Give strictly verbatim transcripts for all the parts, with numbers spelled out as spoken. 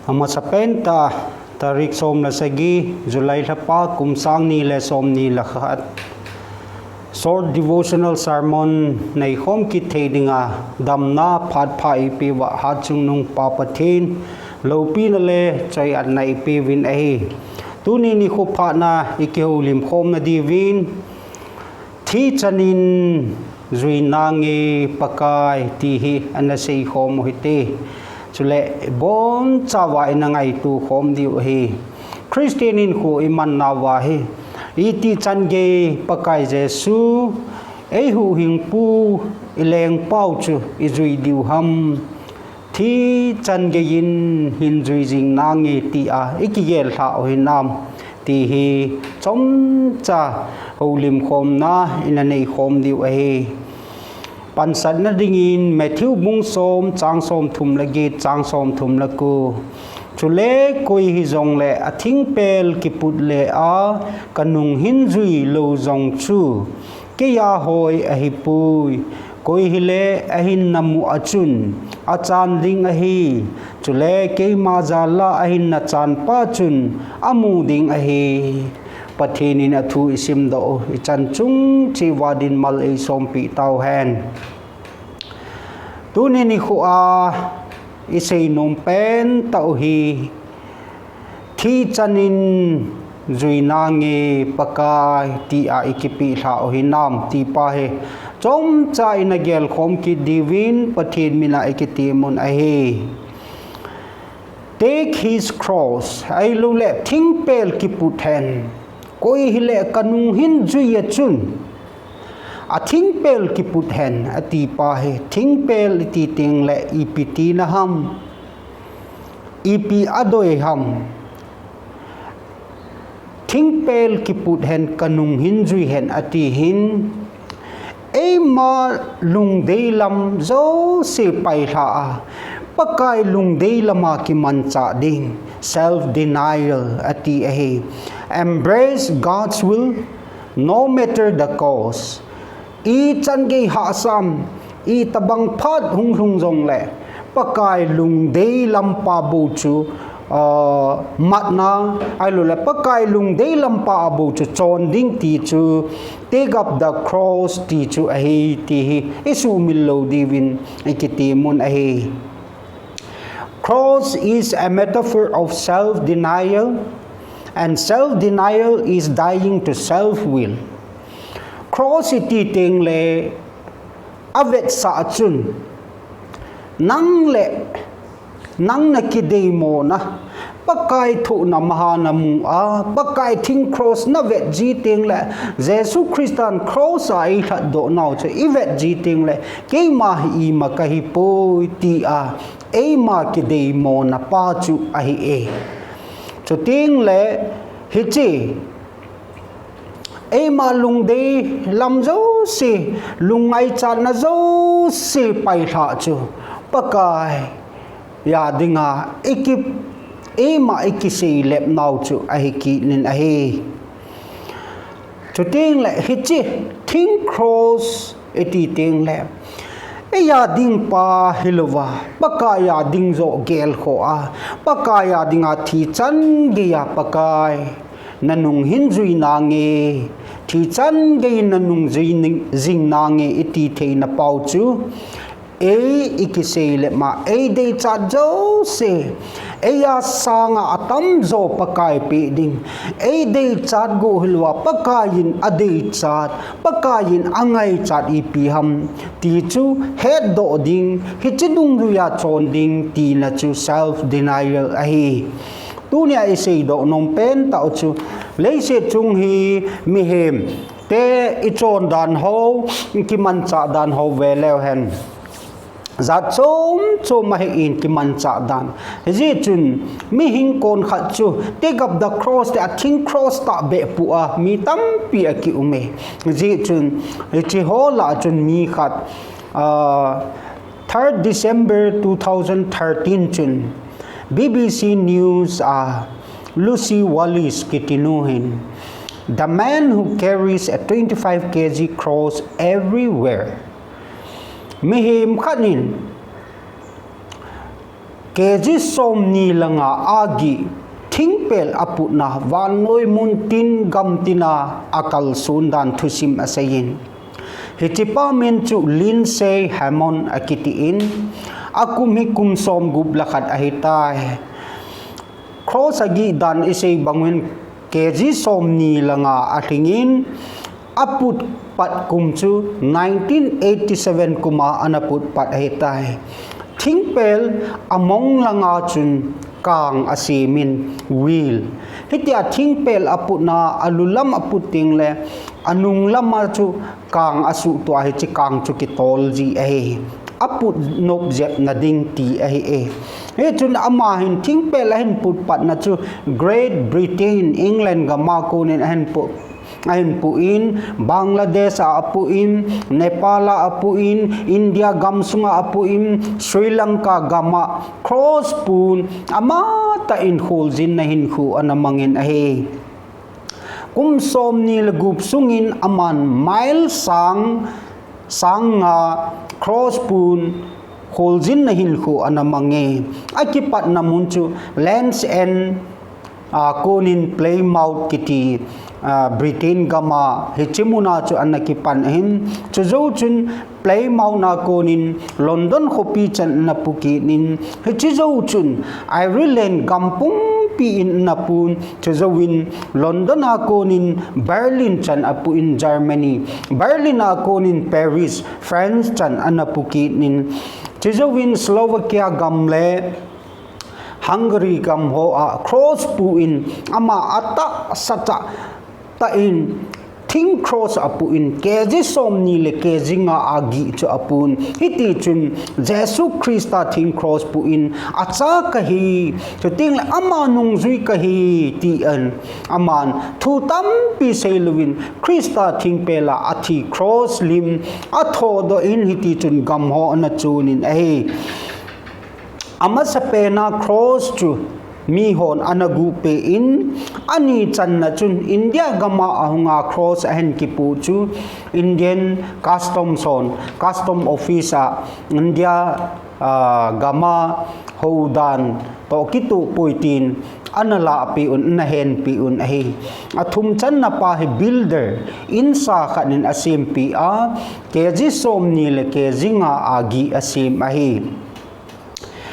Amasa pen tah, tarik som le sagi, July lhapa, kum sang ni le som ni le khat. Short devotional sermon neikhom kit thei dinga, damna phat pha eipeuva Hatchungnung Pa Pathen, loupina le choi-atna eipeuvin ahi. Tuni nikho phatna ikihoulim khomna diuvin, Thi chanin jui nange Pakai ti hi ana seikhom u hite. Chule ibonchauva ina ngaito khom diu ahi. Christian hinkho iman nauva hi, iti chan gei Pakai Jesu, eihuhhingpu, ilengpau chu ijui diu ham. Thi chan geiyin hin jui jing nange tia ikigel lhah u hinam ti hi chomcha houlim khomna ina neikhom diu ahi. Pansatna dingin Matthew bung som, chang somthum le get, chang somthum le ko. Chule koi hijongle athingpel kiput le a kanung hin jui lou jong chu, keija hoi ahipoi. Koi hile ahinna mu a chun achan ding ahi. Chule keima jala ahinna chanpa chun amu ding ahi. Pathen in athu isimdoh u ichan chung cheh uva dinmal eisompeh tauhen. Tuni nikho a iseinom pen tah u hi, thi chanin jui nange Pakai tia ikipeh lhah u hinam ti pa hi chomcha ina gelkhom kit diuvin Pathen mina ikitem un ahi. Take his cross, ahiloule thingpel kiput hen. Koi hile kanung hin jui a chun athingpel kiput hen ati pa hi, thingpel iti tengle ipi tina ham, ipi adoi ham. Thingpel kiput hen, kanung hin jui hen ati hin, eima lungdei lam jouse pailhah a, Pakai lungdei lama kimanchah ding, self denial ati ahi. Embrace God's will no matter the cost. Ichan gei hahsam, itobang phat hung lhung jongle Pakai lungdei lampa bou chu matna, ahiloule Pakai lungdei lampa a bou chu chon ding ti chu, take up the cross ti chu ahi ti hi isuhmil lou diuvin ikitem un ahi. Cross is a metaphor of self-denial, and self-denial is dying to self-will. Cross iti tengle avetsah chun nang le nang nakideimona, Pakai thohna maha namu a, Pakai thing cross navet ji tengle, Jesu Christan cross a eilhatdoh nau chu ivet ji tengle, keima hi ima kahipoi tia eima kideimona pa chu ahi e. Chutengle hiche eima lungdei lam jouse, lung ngaichatna jouse pailhah chu Pakai a dinga iki, eima ikiseilep nau chu ahi kit in ahi. Chutengle hiche thing cross iti tengle eija ding pa hilouva, Pakai a ding joh gelkhoh a, Pakai a dinga thi chan geiya Pakai, nanung hin jui nange, thi chan geiyin nanung jui jing nange iti theina pau chu, ei ikiseilep ma, eideichat jouse, eija sanga atamjo Pakai peh ding, eideichat go hilouva Pakaiyin adeichat, Pakaiyin angaichat ipi ham ti chu hetdoh ding, hiche dungjuiya chon ding tina chu self denial ahi. Tunia iseidoh nom pentah u chu, leiset chung hi mihemte ichon dan ho, kimanchah dan ho ve leu hen, jat chom chom ahin kimanchah dan. Hijeh chun mihing kon khat chu take up the cross tia thing cross tahbeh pua mi tampi akiume. Hijeh chun hicheho lah a chun mi khat, third December two thousand thirteen chun, BBC News a Lucy Wallace kitinu hin, the man who carries a twenty-five K G cross everywhere. Mihem khat in K G somni le nga a gih thingpel aputna vannoi mun tin gam tina akalson dan thusim aseiyin. Hichepa min chu Lindsay Hammond akitin, akum hi kum somgup le khat ahitai. Cross agih dan isei bangin K G somni le nga alhingin, aput pat kum chu nineteen eighty seven kuma ana put pat ahitai. Thingpel among langa chun kang asemin, wheel. Hitia thingpel aputna alu lam aput tengle anung lama chu kang asuhtoh a, hiche kang chu kitol ji ahi. Aput nop jepna ding ti ahi e. Hichun ama hin thingpel ahin put patna chu Great Britain, England gama konin ahin put in, Bangladesh a aputin, Nepal a aputin, India gam sunga aputin, Sri Lanka gama cross pun amatah in kholjinna hinkho ana mangin ahi. Kum somni le gup sungin aman mile sang, sang nga cross pun kholjinna hinkho ana mange. Akipatna mun chu Land's End a konin Plymouth kiti, Britain gama hiche muna chu ana kipan ahin, chujou chun Plymouth a konin London khopi chan ana pukit in, hiche jou chun Ireland gam pumpi in ana pun, chujouvin London a konin Berlin chan apuin, Germany, Berlin a konin Paris, France chan ana pukit in, chujouvin Slovakia gam le Hungary gam hoa cross puin ama atahsa tah in thing cross apuin, K G somni le K G nga a gih chu apun. Hitichun Jesu Christa thing cross puin, acha kahi, chutengle ama nungjui kahi tin aman thu tampi seilouvin Christa thingpel a athi cross lim athodoh in, hitichun gam ho ana chonin ahi. Amasapena cross chu mihon ana guhpeh in, ani channa chun India gama ahunga cross ahin kipoh chu Indian Customs hon, Custom Office a India gama houdan toh kitoh poi tin ana lahpeh un, ana henpeh un ahi. Athum channa pa hi builder, insa khat in asempeh a, K G somni le K G nga a gih asem ahi.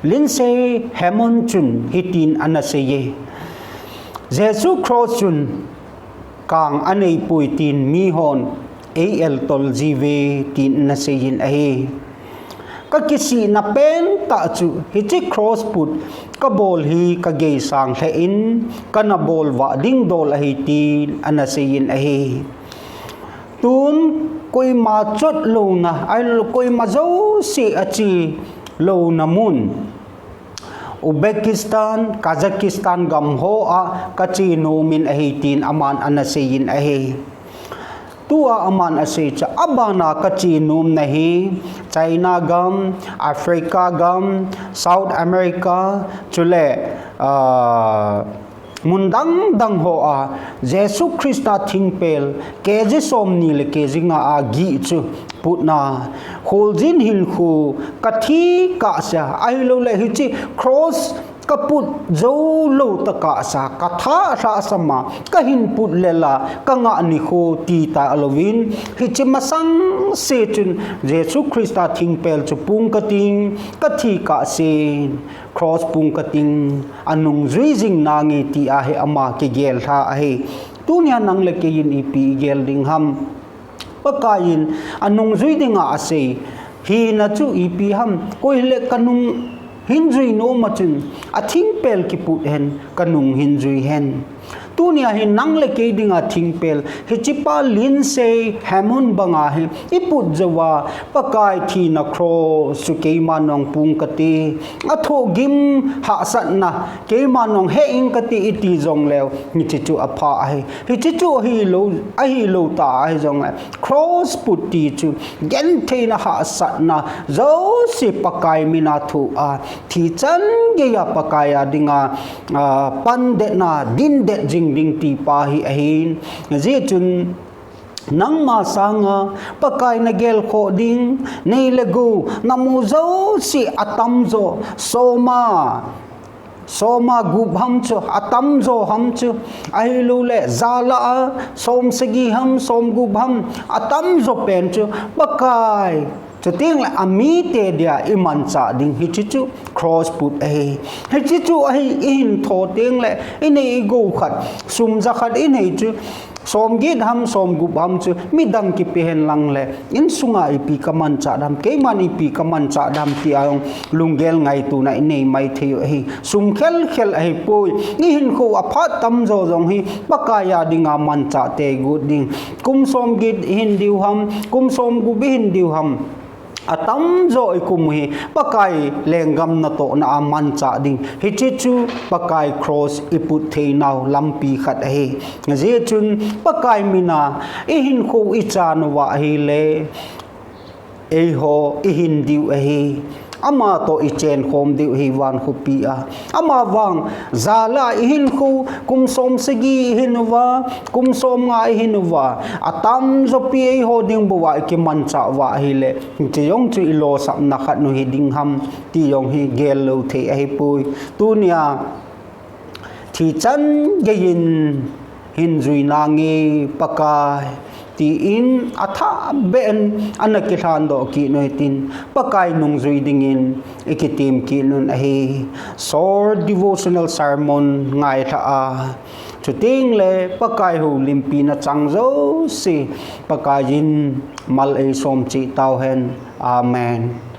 Lindsay Hammond chun hitin ana seiye, Jesu cross chun kang aneipoi tin mihon ei-el tol jiuve tin ana seiyin ahi. Kakisihna pentah chu hiche cross put kabol hi kageisang lheh in, kana bol vah ding dol ahi tin ana seiyin ahi. Tun koima chotlouna, ahilou koima jouse achelouna mun Uzbekistan, Kazakhstan gam hoa kache nomin ahi tin aman ana seiyin ahi. Tua aman asei chu, abana kache nomna hi China gam, Africa gam, South America, chule mun dang dang hoa Jesu Christa thingpel K G somni le K G nga a gih chu putna, kholjin hinkho, kathi kahsa, ahiloule hiche cross kaput joulou tah kahsa, katha lhahsama, kahin put lela kangah nikho ti talouvin, hiche masangse chun Jesu Christa thingpel chu pung kating, kathi kahsen, cross pung kating, anungjui jing nange ti ahi ama kigel lha ahi. Tunia nang le keiyin ipi igel ding ham? Pakaiyin anungjui dinga asei hina chu ipi ham? Koi hile kanung hin jui noma chun athingpel kiput hen, kanung hin jui hen. Tunia hi nang le kei dinga thingpel hichepa Lindsay Hammond banga hi iput jouva, Pakai thina cross chu keiman jong pung kate, athohgim hahsatna keiman jong heh ing kate iti jongleu, hiche chu apha ahi. Hiche chu ahilou, ahilou tah ahi jongle, cross put ti chu gentheina, hahsatna jouse Pakai mina thoh a, thi chan geiya Pakai a dinga pandetna, dindet jing ding ti pa hi ahin. Hijeh chun Nangma sanga Pakai nagelkhoh ding, nei le gou namu jouse atamjo, soma, soma gup ham chu atamjo ham chu, ahilouleh jalah a somsagi ham, somgup ham, atamjo pen chu Pakai, chutengle amite dia imanchah ding, hiche chu cross put ahi. Hiche chu ahi, ihin tho tengle inei igou khat, sum jakhat inei chu, somget ham, somgup ham chu midang kipe henlang le, insunga ipi kamanchah dem, keiman ipi kamanchah dem tia jong lunggel ngaitona inei maithei u ahi. Sum khelkhel ahipoi, ihinkho aphat tamjo jong hi Pakai a dinga manchah tei got ding. Kum somget ihin diu ham, kum somgup ihin diu ham, atamjo ikum u hi Pakai lenggam natohna a manchah ding, hiche chu Pakai cross iput theinau lampi khat ahi. Hijeh chun Pakai mina ihinkho ichan uva ahile, eiho ihin diu ahi. Amatoh ichenkhom diu ahi vankhopi a. Amavang jalah a ihinkho, kum somsagi ihin uva, kum somnga ihin uva, atamjopi eiho ding bouva ikimanchah uva ahile, hiche jong chu ilosapna khat u hiding ham ti jong hi gel lou thei ahipoi. Tunia thi chan geiyin hin jui nange Pakai, tin athahbeh in ana kilhandoh kit u hitin, Pakai nungjui dingin ikitem kit un ahi. Short devotional sermon ngailhah a, chutengle Pakai houlimpina chang jouse Pakaiyin mal eisom cheh tauhen. Amen.